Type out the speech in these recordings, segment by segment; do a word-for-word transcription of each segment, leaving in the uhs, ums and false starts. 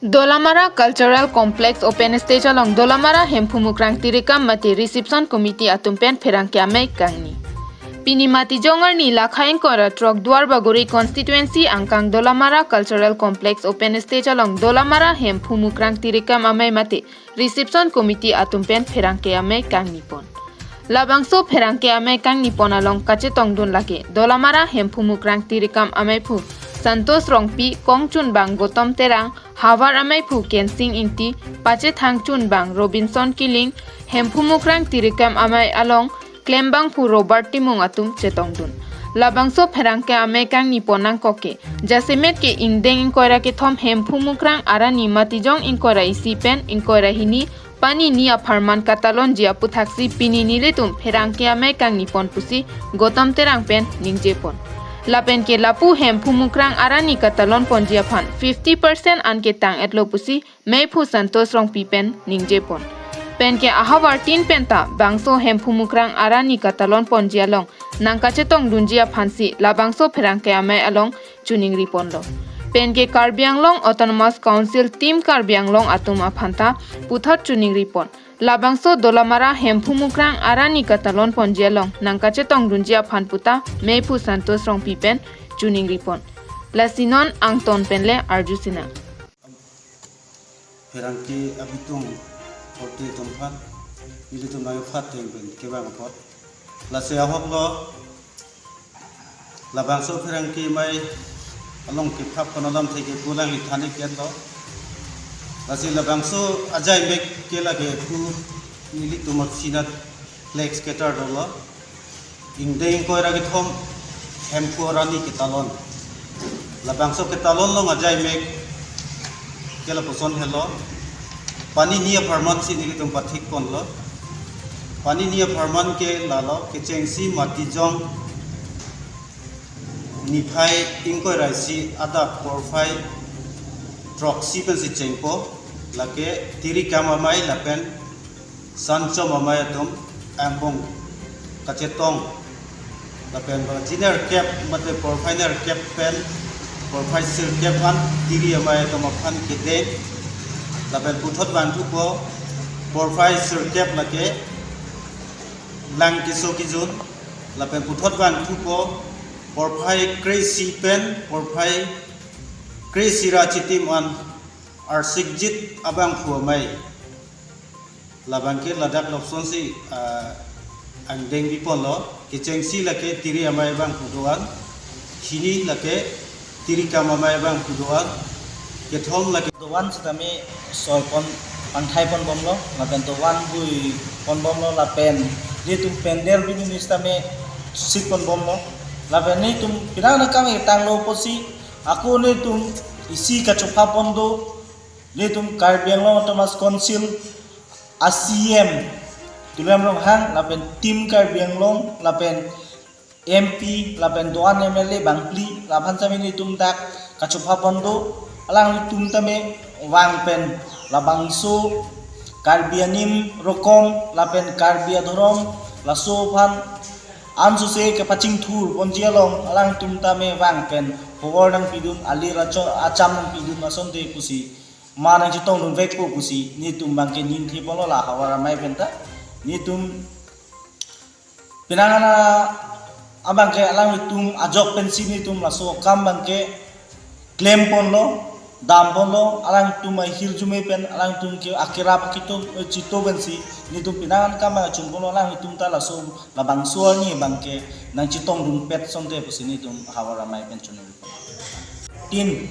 Dolamara Cultural Complex Open Stage along Dolamara Hemphu Mukrang Tirikam mate Reception Committee atum pen pherangke amei kangni. Pini Matijong arni lakha ingkoi ra throk Duar Bagori Constituency angkang Dolamara Cultural Complex Open Stage along Dolamara Hemphu Mukrang Tirikam amei mate Reception Committee atum pen pherangke amei kangnipon. Labangso pherangke amei kangnipon along kachetongdun lake Dolamara Hemphu Mukrang Tirikam ameiphu Santosh Rongpi, kongchunbang Gotom Terang, havar ameiphu Kensing Ingti, pachethang chunbang Robinson Killing, Hemphu Mukrang Tirikam amei along klembangphu Robert Timung atum chetongdun. Labangso pherangke amei kangnipon nangkok ke, jasemet ke ingdeng ingkoi ra kethom Hemphu Mukrang arani Matijong ingkoi ra isi pen ingkoi ra hini pani ni apharman katalonji aputhaksi pini nelitum pherangke amei kangnipon pusi Gotom Terang pen ningjepon. Lapen ke lapu Hemphu Mukrang arani katalonponji aphan fifty percent an ketang-etlo pusi meiphu Santosh Rongpi pen ningjepon. Pen ke ahavar tin penta bangso Hemphu Mukrang arani katalonponji along nangkachetongdunji aphansi labangso pherangke amei along choningriponlo. Pen ke Karbi Anglong Autonomous Council Team Karbi Anglong atum aphanta puthot choningripon. Labangso Dolamara Hemphu Mukrang arani katalonponji along nangkachetongdunji aphan puta meiphu Santosh Rongpi pen choningripon. Lasi non angton pen le arjusinang. Pherangke abitung korte atum aphan, nelitum nangphan ateng pen kevang apot. Lasi ahoklo, labangso pherangke amei along kephap kono lamthe ke pulang li thani ketlo. Lasi labangso ajaimek ke lake pu nelitum apsinat flex ketar dolo. Ingdeng ingkoi ra kethom Hemphu arani ketalon. Labangso ketalon along ajaimek ke lapuson helo. Pani ni apharman si nelitum pathikponlo. Pani ni apharman ke lalo, kechengsi Matijong niphai ingkoi ra isi adap porphai throksi pensi chengpo, lake Tirikam amei lapen Sanchom amei atum angbong kachetong. Lapen baji nerkep mate porphai nerkep pen porphai sirkep an Tiri amei atum aphan kedeng. Lapen puthot vangthupo porphai sirkep lake lang keso kejun. Lapen puthot vangthupo porphai kre-isi pen porphai kre-isi ra chitim an arsikjit abangphu amei. Labang ke ladak lopsonsi, ah, angdeng biponlo, kechengsi lake Tiri amei abangphu do-an, hini lake Tirikam amei abangphu do-an, kethom lake do-an sitame soipon pangthaiponbomlo, lapen do-an buiponbomlo, lapen nelitum pandal bini sitame sikponbomlo, lapen nelitum pinang nakam etanglo pusi, ako nelitum isi kachophapon do, nelitum Karbi Anglong Autonomous Council a-C E M Tuliram Ronghang lapen Team Karbi Anglong lapen M P lapen do-an M L A bangphli laphan sitame nelitum dak kachophapon do, alanglitum tame vang pen labangso Karbi anim rokom lapen Karbi adhorom laso aphan ansose kepachingthurponji along alanglitum tame vang pen howor nangpidun, alir acho-, acham nangpidun asonte pusi, ma nangchetongdunvekpo pusi nelitum abangke ningtheponlo la havar amei penta. Nelitum pinang ana abangke alanglitum ajok pensi nelitum laso akam abangke klemponlo, damponlo, alanglitum ahirjume pen alanglitum ke akerap akito chito pensi nelitum pinang ana akam abang chunponlo, alanglitum ta laso labangso arni abangke nangchetongdunpet asonte pusi nelitum havar amei pen choningri. Tin,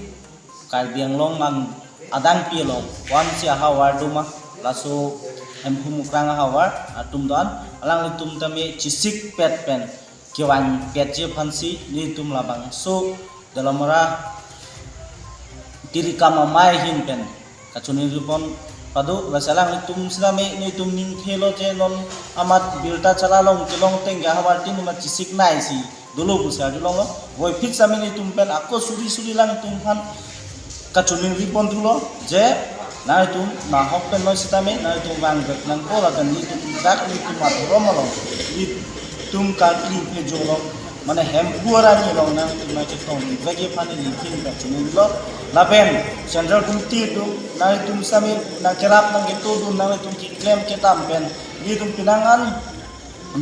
Karbi Anglong mang adang pi along, wan si ahavar doma, laso Hemphu Mukrang ahavar atum do-an, alanglitum tame chesikpet pen kevangpetji aphansi nelitum labangso Dolamara Tirikam amei ahin pen kachoningripon pado, lasi alanglitum sitame nelitum ningthelo je non amat birta chala along kelong ateng ke ahavar tin amat chesiknei si dolo pusi arjulonglo. Voiphit sitame nelitum pen ako suri suri alanglitum aphan kachoningriponthulo je nanglitum nahok pen noi sitame nanglitum vangvek nangpo lapen nelitum dak nelitum adhorom along, nelitum karkli phejo along mane Hemphu arni along nangtum nangchetong jagi aphan neli kin pachunilo. Lapen Central Committee atum nangtum sami nangkerap nangketodun nangtum keklem kedam pen nelitum penang an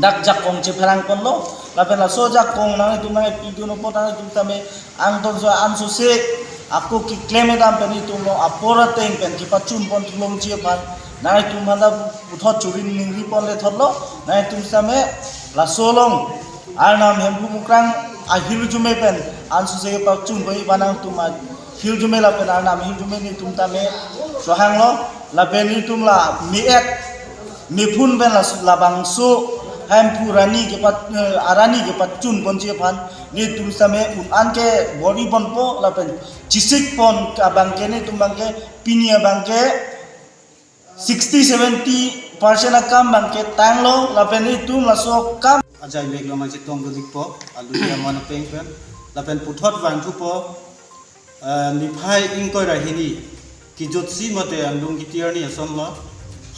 dak jakong chepherang ponlo. Lapen laso jakong nangtum nangpidun apot nangtum sami angton so ansose ako keklem kedam pen nelitum along apor ateng pen kepachun pon thulongji aphan nangtum hala puthot churi ningri ponle thotlo. Nangtum sami laso along Arnam Hemphu Mukrang ahirjume pen ansose pachun bai banang tum ahirjume lapen Arnam ahirjume nelitum tame chohanglo. Lapen nelitum la mi et miphun pen la labangso Hemphu arni kepat eh, arni kepachun ponji aphan nelitum sami un an ke bor-i ponpo lapen chesik pon abang ke nelitum abang ke pini abang ke sixty seventy percent akam abang ke tanglo lapen nelitum laso akam ajai mek lo nangchetong dodikpo alu ya mana peng pen lapen puthot vangthupo, eh, niphai ingkoi ra hini kejutsi mate andung kiti arni asonlo.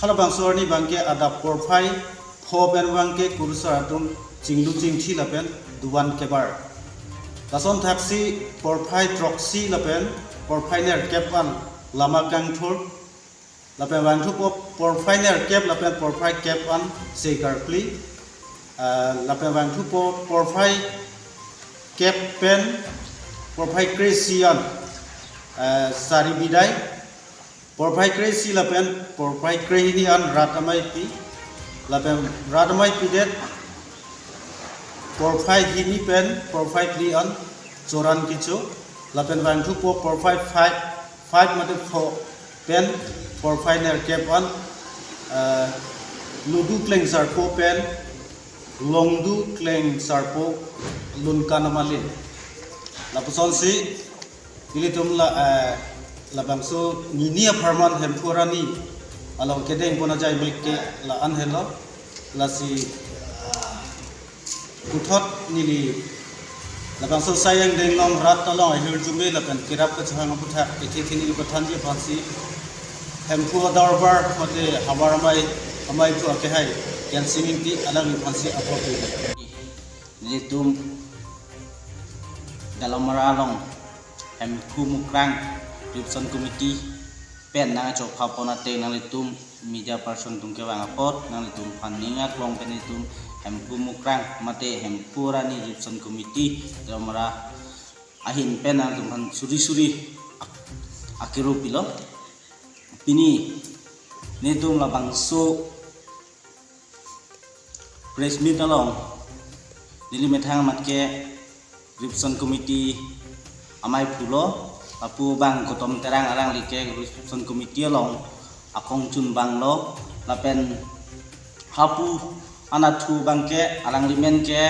Halabangso arni abang ke adap porphai pho pen abang ke kurusar atum chinglu chingthi lapen duvan kebar. Lason thaksi porphai throksi lapen porphai nerkep an lama kangthur. Lapen vangthupo porphai nerkep lapen porphai kep an se karkli. Ah, lapen vangthupo porphai kep pen porphai kre-isi an, ah, sari bidai. Porphai kre-isi lapen porphai krehini an rat ameipi. Lapen rat ameipi det porphai hini pen porphai phli an choran kecho. Lapen vangthupo porphai five, five mate pho pen porphai nerkep an, eh, Ludu Klengsarpo pen Longdu Klengsarpo Lunkan Amalin. Lapusonsi ilitum la, eh, labangso nini apharman Hemphu arni along kedeng pon ajai mek ke la-an helo. Lasi puthot neli labangso Sayan Denglong rat along ahirjume lapen kerap kachehang aputhak ithi thini ipathanji aphansi Hemphu adorbar mate havar amei, ameiphu akehai Kensing Ingti alangli aphansi apor pi. Nelitum Dalamara along Hemphu Mukrang Reception Committee pen nangchokha pon ateng nanglitum media person atum kevang apot nanglitum aphan ning aklong pen nelitum Hemphu Mukrang mate Hemphu arni Reception Committee Dalamara ahin pen nanglitum aphan suri suri ak-, akiru pilo. Pini nelitum labangso press meet along neli methang amat ke Reception Committee ameiphu lo, lapu abang Gautam Terang alangli ke Reception Committee along akongchun abang lo, lapen hapu anatthu abang ke alangli amen ke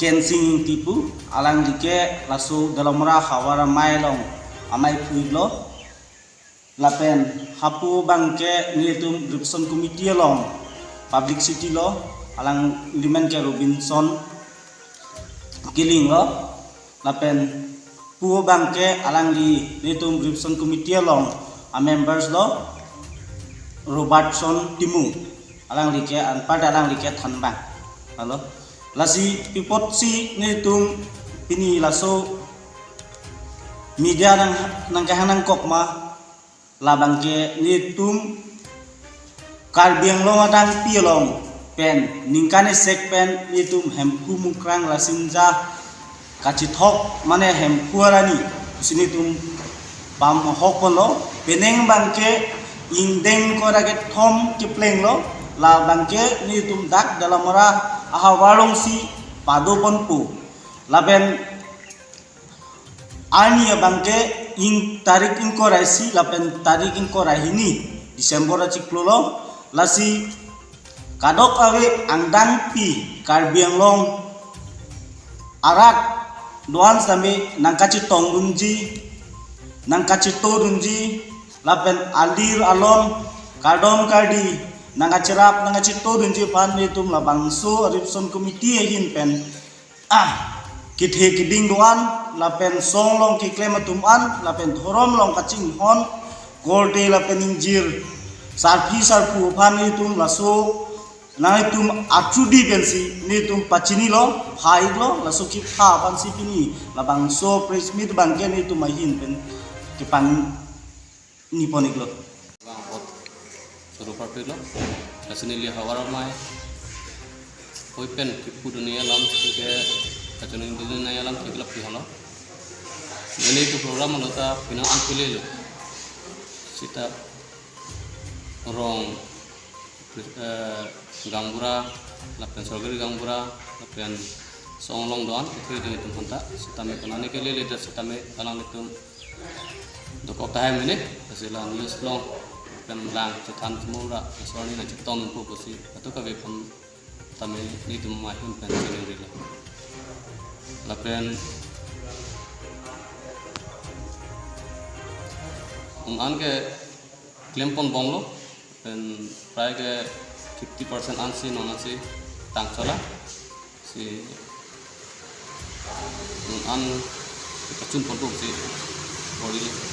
Kensing Ingti pu, alangli ke laso Dalamara havar amei along ameiphu lo. Lapen hapu abang ke nelitum Reception Committee along publicity lo, alangli amen ke Robinson Killing lo. Lapen pu abang ke alangli nelitum Reception Committee along a members lo, Robertson Timung. Alangli ke anparta alangli ke thanbang. Halo. Lasi pi apotsi nelitum pini laso media nang nangkehang nangkok ma, labang ke nelitum Karbi Anglong adang pi along pen ningkan isek pen nelitum Hemphu Mukrang Rasinja kachethok mane Hemphu arni pusi nelitum pamahok ponlo, penang abang ke ingdeng kora kethom kepleng lo, labang ke nelitum dak Dalamara ahavar alongsi pado ponpo. Lapen arni abang ke ing tarik ingkoi ra isi lapen tarik ingkoi ra hini December achiklo lo, lasi kadokave angdengpi Karbi Anglong arat do-an sitame nangkachetongdunji, nangkachetodunji, lapen alir alon kardom kardi nangkacherap nangkachetodunji aphan nelitum labangso Reception Committee ahin pen ah, kethe keding do-an, lapen song along keklem atum an, lapen dhorom along kachinghon korte lapen ingjir sarpi sarpo aphan nelitum laso Nangtum achuti pensi netum pachinilo, pha-iklo, laso kepha aphansi pini labangso press meet abangke netum ahin pen kepangnipon-iklo. Bang apot suru parpiklo. Lasi neli havar amei hui pen kipudun alam ke, kachoningdun alam ke kelap pihalo. Nelitum program alo ta penang an kelelo. Sita rong, eh, gaonbura, lapen sorkari gaonbura, lapen asong along do-an kethe ding itum aphanta, sitame konane kelele ta sitame alanglitum dokok tahai mene, lasi la news along pen lang chethan semua ra, sorni nangchetongpo pusi, atu kave pen tame netum ahin pen chiningrilo. Lapen un-an ke klemponbomlo, pen prai ke fifty percent ansi non ansi tangchola, si un-an kachunponpo si pori.